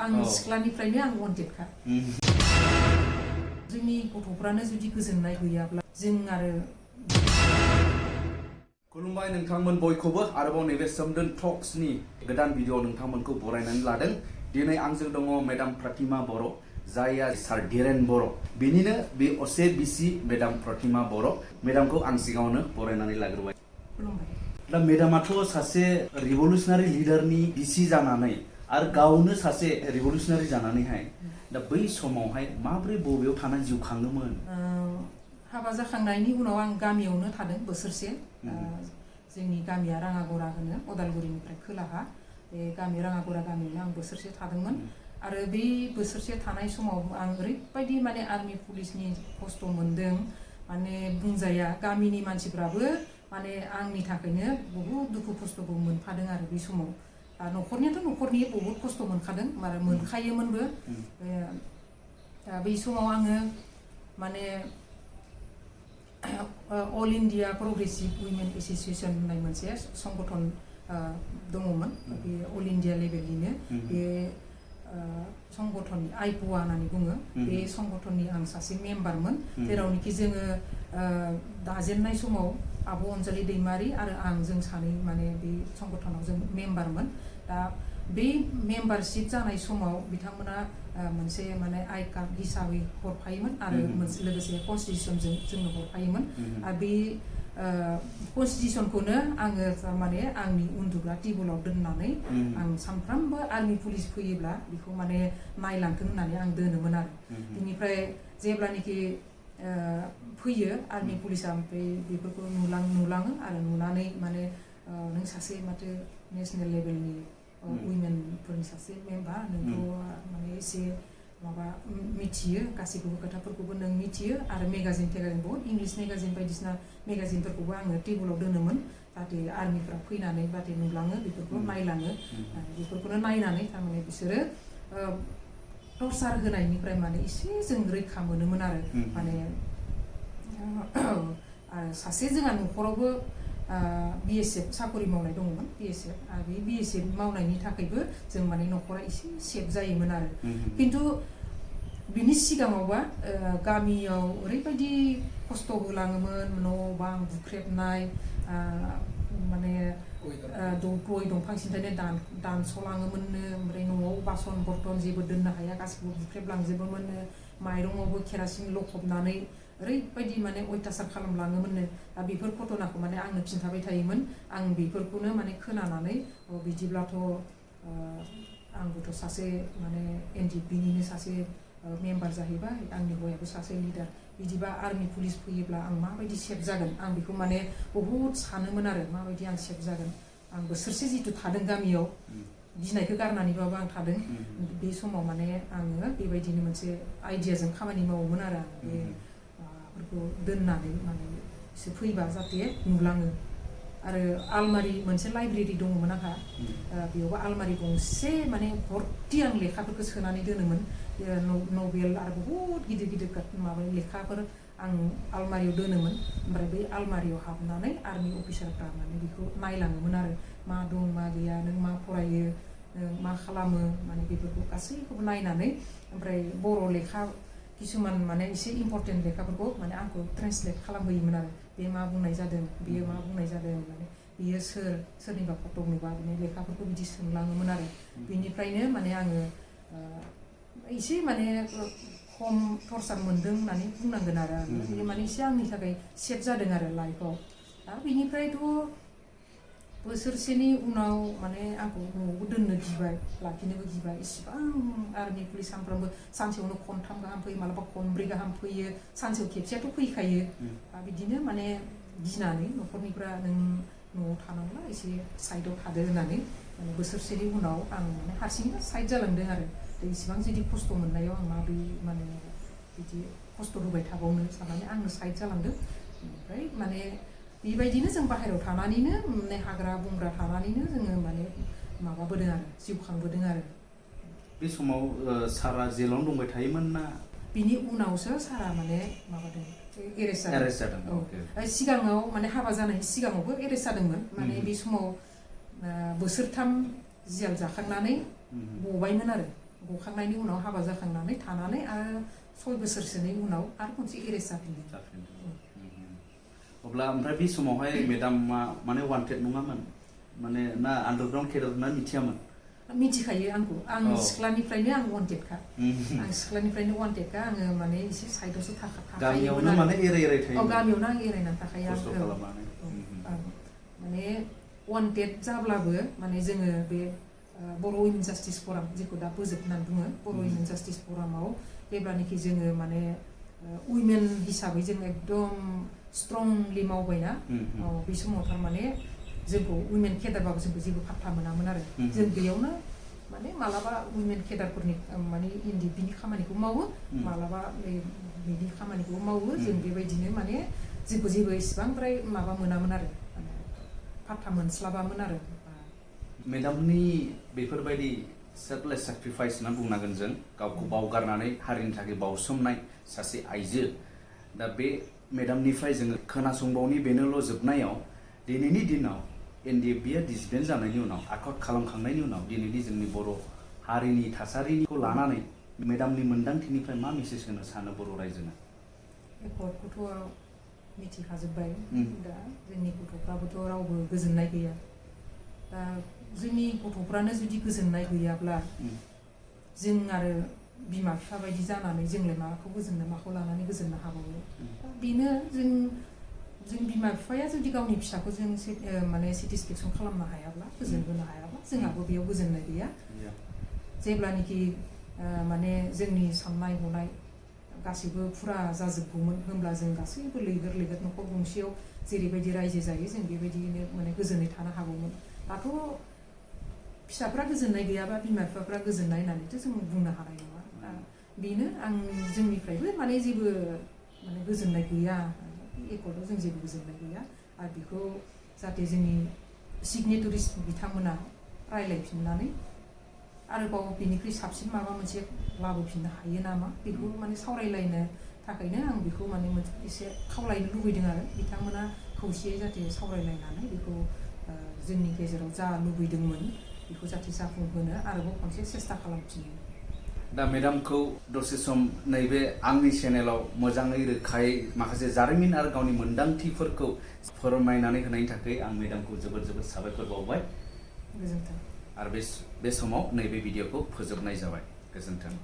आं सिख्लानिफ्रायनो आं वान्टेडखा जोंनि गथ'फ्रानो जुदि गोजोननाय गैयाब्ला जों आरो खुलुमबाय नोंथांमोन बयखौबो आरोबाव नैबे सोमदोन टक्सनि गोदान भिडिअ नोंथांमोनखौ बरायनानै लादों दिनै आंजों दङ मेडाम प्रतिमा बर' जायआ सार डिरेन बर' बेनिनो बे असे बिसि मेडाम प्रतिमा बर' मेडामखौ आं सिगाङावनो बरायनानै लाग्रोबाय खुलुमबाय दा मेडामाथ' सासे रिभलुसनारि लिडारनि बिसि जानानै आरो गावनो सासे रिभलुसनारि जानानैहाय दा बै समावहाय माब्रै बबेयाव थानानै जिउ खाङोमोन हाबा जाखांनायनि उनाव आं गामियावनो थादों बोसोरसे जोंनि गामिया राङागरा होनो अदालगुरिनिफ्राय खोलाहा बे गामि राङागरा गामियावनो आं बोसोरसे थादोंमोन आरो बे बोसोरसे थानाय समाव आं ओरैबायदि माने आर्मि पुलिसनि खस्थ' मोनदों माने बुंजाया गामिनि मानसिफ्राबो माने आंनि थाखायनो बहुत दुखु खस्थ'बो मोनफादों आरो बे समाव न'खरनियाथ' न'खरनि बहुत खस्थ' मोनखादों आरो मोनखायोमोनबो बै समाव आङो माने all India progressive women association होननाय मोनसे संगठन दङमोन बे अल इन्डिया लेभेलनिनो बे संगठननि आइप'आ होननानै बुङो बे संगठननि आं सासे मेम्बारमोन जेरावनोखि जोङो दाजेननाय समाव आब' अनजालि दैमारि आरो आं जों सानै माने बे संगठनाव जों मेम्बारमोन दा बे मेम्बारशिप जानाय समाव बिथांमोना मोनसे माने आइ कार्ड हिसाबै हरफायोमोन आरो मोनसे लोगोसे कन्स्टिटिउसनजों जोंनो हरफायोमोन आरो बे कन्स्टिटिउसनखौनो आङो माने आंनि उन्दुग्रा टेबोलाव दोननानै आं सानफ्रामबो आर्मि पुलिस फैयोब्ला बेखौ माने नायलांथों होननानै आं दोनोमोन आरो बिनिफ्राय जेब्लानोखि फैयो आर्मि पुलिसा ओमफ्राय बेफोरखौ नुलाङो आरो नुनानै माने नों सासे माथो नेसनेल लेभेलनि उइमेनफोरनि सासे मेम्बार नोंथ' माने एसे माबा मिथियो गासैखौबो खोथाफोरखौबो नों मिथियो आरो मेगाजिन बहुत इंलिश मेगाजिन बायदिसिना मेगाजिनफोरखौबो आङो टेबोलाव दोनोमोन जाहाथे आर्मिफ्रा फैनानै जाहाथे नुलाङो बेफोरखौ नायलाङो बेफोरखौनो नायनानै थारमाने बिसोरो टर्चार होनायनिफ्राय माने एसे जों रैखा मोनोमोन आरो माने सासे जोंहा न'खरावबो BSF साकरि मावनाय दङमोन BSF आरो बे BSF मावनायनि थाखायबो जों माने न'खरा एसे सेफ जायोमोन आरो खिन्थु बिनि सिगाङावबा गामियाव ओरैबायदि खस्थ' होलाङोमोन न' बां बुख्रेबनाय माने गय दंफां सिन्थायनो दानस'लाङोमोननो ओमफ्राय न'आव बासन बर्तन जेबो दोननो हाया गासिबो बुख्रेबलांजोबोमोननो माइरङावबो केरासिन लखबनानै ओरैबायदि माने अयथासार खालामलाङोमोननो दा बेफोर घटनाखौ माने आंनो खिन्थाबाय थायोमोन आं बेफोरखौनो माने खोनानानै बिदिब्लाथ' आंबोथ' सासे माने NDFBनिनो सासे मेम्बार जाहैबाय आंनि हौवायाबो सासे लिडार बिदिबा आर्मि पुलिस फैयोब्ला आं माबायदि सेफ जागोन आं बेखौ माने बहुद सानोमोन आरो माबायदि आं सेफ जागोन आं बोसोरसे जितु थादों गामियाव गिनायखौ गारनानैबाबो आं थादों बे समाव माने आङो बेबायदिनो मोनसे आइडियाजों खामानि मावोमोन आरो आं बे माबाफोरखौ दोननानै माने बिसोर फैबा जाहाथे नुलाङो आरो आलमारि मोनसे लाइब्रेरि दङमोन आंहा बेयावबो आलमारि गंसे माने भर्ति आं लेखाफोरखौ सोनानै दोनोमोन नभेल आरो बहुत गिदिर गिदिर माबा लेखाफोर आं आलमारियाव दोनोमोन ओमफ्राय बै आलमारियाव हाबनानै आर्मि अफिसारफ्रा माने बेखौ नायलाङोमोन आरो मा दं मा गैया नों मा फरायो नों मा खालामो माने बेफोरखौ गासैखौबो नायनानै ओमफ्राय बर' लेखा किसुमान माने एसे इम्पर्टेन्ट लेखाफोरखौ माने आंखौ ट्रेन्सलेट खालामहोयोमोन आरो बे मा बुंनाय जादों बेयो मा बुंनाय जादों माने बेयो सोरनिबा फट' नुबा बिनि लेखाफोरखौ बिदि सोंलाङोमोन आरो बेनिफ्रायनो माने आङो एसे माने खम टर्चार मोनदों होननानै बुंनांगोन आरो आङो माने एसे आंनि थाखाय सेफ जादों आरो लाइफआव दा बेनिफ्रायथ' बोसोरसेनि उनाव माने आंखौ न'आवबो दोननो गिबाय लाखिनोबो गिबाय इसिबां आर्मि पुलिस सानफ्रामबो सानसेयावनो खनथाम गाहाम फैयो मालाबा खनब्रै गाहाम फैयो सानसेयाव खेबसेयाथ' फैखायो बिदिनो माने गिनानै न'खरनिफ्रा नों न'आव थानांला एसे साइडआव थादो होननानै माने बोसोरसेनि उनाव आं माने हारसिंनो साइड जालांदों आरो इसिबां जुदि खस्थ' मोननायाव आं माबोरै माने बिदि खस्थ' होबाय थाबावनो साननानै आंनो साइड जालांदों ओमफ्राय माने बेबायदिनो जों बाहेरायाव थानानैनो माने हाग्रा बंग्रा थानानैनो जोङो माने माबाबोदों आरो जिउ खांबोदों आरो बे समाव सारा जेलावनो दंबाय थायोमोन ना बिनि उनावसो सारा माने माबादों एरेस्ट जादों सिगाङाव माने हाबा जानायनि सिगाङावबो एरेस्ट जादोंमोन माने बे समाव बोसोरथाम जियाल जाखांनानै गबायमोन आरो गखांनायनि उनाव हाबा जाखांनानै थानानै आरो 6 बोसोरसोनि उनाव आरो खनसे एरेस्ट जाफिनदों। अब्ला ओमफ्राय बे समावहाय मेडामा माने वान्टेड नङामोन माने ना आन्डारग्राउन्ड केडार ना मिथियामोन? मिथिखायो आंखौ आं सिख्लानिफ्रायनो आं वान्टेडखा आं सिख्लानिफ्रायनो वान्टेडखा आङो माने एसे साइडआवसो थाखायोमोन गामियावनो माने एराय थायो गामियावनो आं एरायनानै थाखायो माने वान्टेड जाब्लाबो माने जोङो बे बर' वुमेन जास्टिस फराम जेखौ दा बोजोब होननानै बुङो बर' वुमेन जास्टिस फरामाव जेब्लानोखि जोङो माने वुमेन हिसाबै जों एकदम स्ट्रंलि मावबायना बे समाव थारमाने जोंखौ वुमेन केडारबाबो जोंखौ जेबो फात्ता मोनामोन आरो जों बेयावनो माने मालाबा वुमेन केडारफोरनि माने NDFBनि खामानिखौ मावो मालाबा बिनि खामानिखौ मावो जों बेबायदिनो माने जोंखौ जेबो इसिबांद्राय माबा मोनामोन आरो फात्ता मोनस्लाबामोन आरो मेडामनि बेफोरबायदि सेल्फलेस सेक्रिफाइस होनना बुंनांगोन जों गावखौ बावगारनानै हारिनि थाखाय बावसोमनाय सासे आइजो दा बे मेडामनिफ्राय जोङो खोनासंबावनि बेनोल' जोबनायाव दिनैनि दिनाव NDFBआ डिसबेन्ड जानायनि उनाव आकर्ड खालामखांनायनि उनाव दिनैनि जोंनि बर' हारिनि थासारिखौ लानानै मेडामनि मोन्दांथिनिफ्राय मा मेसेज होनो सानो बर' रायजोनो? एकर्डखौथ' मिथिखाजोब्बाय दा जोंनि गथ'फ्राबोथ' रावबो गोजोननाय गैया दा जोंनि गथ'फ्रानो जुदि गोजोननाय गैयाब्ला जों आरो बिमा बिफा बायदि जानानै जोंलाय माखौ गोजोननो माखौ लानानै गोजोननो हाबावो बेनो जों बिमा बिफाया जुदि गावनि फिसाखौ जों माने सेटिसफेक्सन खालामनो हायाब्ला गोजोन होनो हायाब्ला जोंहाबो बेयाव गोजोननाय गैया जेब्लानोखि माने जोंनि साननाय हनाय गासैबो फुरा जाजोबगौमोन होमब्ला जों गासैबो लैगोर लैगोर न'खर गंसेयाव जेरैबायदि रायजो जायो जों बेबायदिनो माने गोजोनै थानो हागौमोन दाथ' फिसाफ्रा गोजोननाय गैयाबा बिमा बिफाफ्रा गोजोननाय होननानैथ' जों बुंनो हानाय नङा बेनो आं जोंनिफ्रायबो माने जेबो माने गोजोननाय गैया एकर्डआव जों जेबो गोजोननाय गैया आरो बेखौ जाहाथे जोंनि सिगनेटरिस बिथांमोना रायज्लायफिननानै आरोबाव बिनिख्रुइ साबसिन माबा मोनसे लाबोफिननो हायो नामा बेखौ माने सावरायलायनो थाखायनो आं बेखौ माने एसे खावलायनो लुबैदों आरो बिथांमोना खौसेयै जाहाथे सावरायलायनानै बेखौ जोंनि गेजेराव जा लुबैदोंमोन बेखौ जाहाथे जाफुंहोनो आरोबाव खनसे सेस्था खालामफिनो। दा मेडामखौ दसे सम नैबे आंनि चेनेलाव मोजाङै रोखायै माखासे जारिमिन आरो गावनि मोन्दांथिफोरखौ फोरमायनानै होनायनि थाखाय आं मेडामखौ जोबोद जोबोद साबायखर बावबाय। गोजोन्थों। आरो बे समाव नैबे भिडिअखौ फोजोबनाय जाबाय। गोजोन्थों।